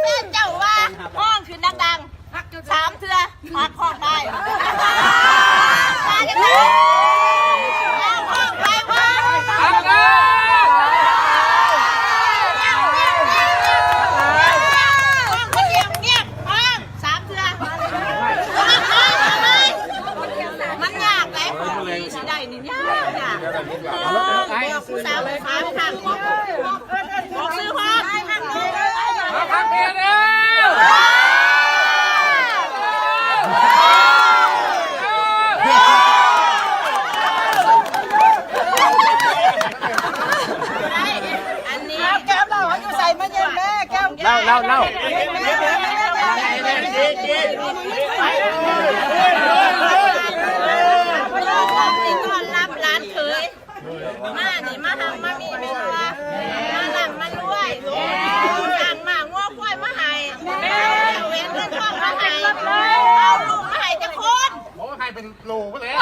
ແຟນເຈົ້າວ່າຮ້ອງຂຶ້ນດັງໆ ສາມເທື່ອ ຮັກຂອງໄປ ມາຈັງໃດ ຮັກຂອງໄປເວີ້ຍ ຮ້ອງບໍ່ດຽວງຽບ ຮ້ອງສາມເທື່ອ ມັນຍາກໄດ໋ ຂອງດີຊິໄດ້ນີ້ຍາກ ຍາກ ເອີ ບອກຜູ້ສາວສາມຄັ້ງ ບອກຊື່ພ້ອມ ເອົາຄັກເດີ ອັນນີ້ ແກ້ວເຫຼົ້າເຮົາຢູ່ໃສ ມາຢືມແດ່ ແກ້ວ ເຫຼົ້າ ເຫຼົ້າ ເຫຼົ້າ ຕ້ອນຮັບຫຼານເຂີຍ ມານີ້ ມາຮັກມາມີແມ່ນບໍ່ ມາລ່ຳມາລວຍ ສ້າງມ້າງົວຄວາຍມາໃຫ້ ແມ່ນ ແຫວນເງິນທອງມາໃຫ້ ເອົາລູກມາໃຫ້ຈັກຄົນ ໂອ້ ໃຫ້ເປັນໂຫຼພຸ້ນແຫຼະ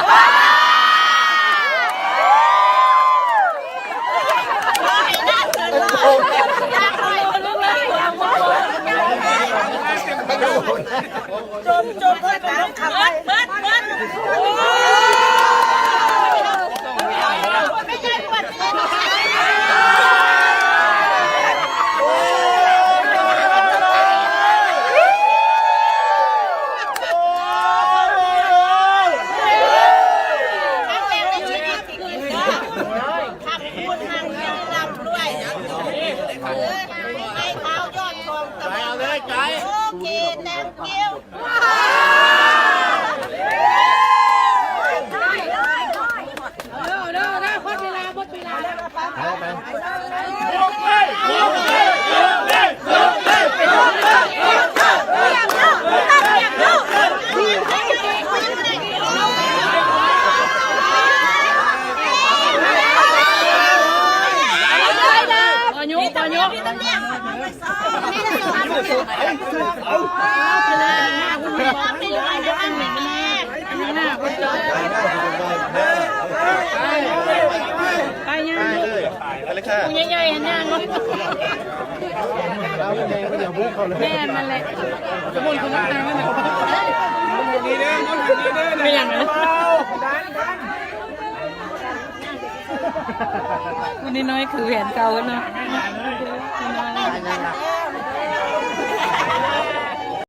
ບໍ່ໃຫ້ນານເກີນຮ້ອຍ ຢ່າງໜ້ອຍໜຶ່ງ ຈົມ ຈົມເພິ່ນໄປນຳເຂົາໄວ້ ເບິດ ເບິດ ເບິດ ໄປ ຍ່າງ ໄປເລີຍ ຜູ້ໃຫຍ່ໆຫັ້ນຍ່າງເນາະ ແມ່ນ ນັ້ນແຫຼະ ແມ່ນຫຍັງນະ? ມັນນ້ອຍໆ ຄືແຫວນເກົ່າເນາະ.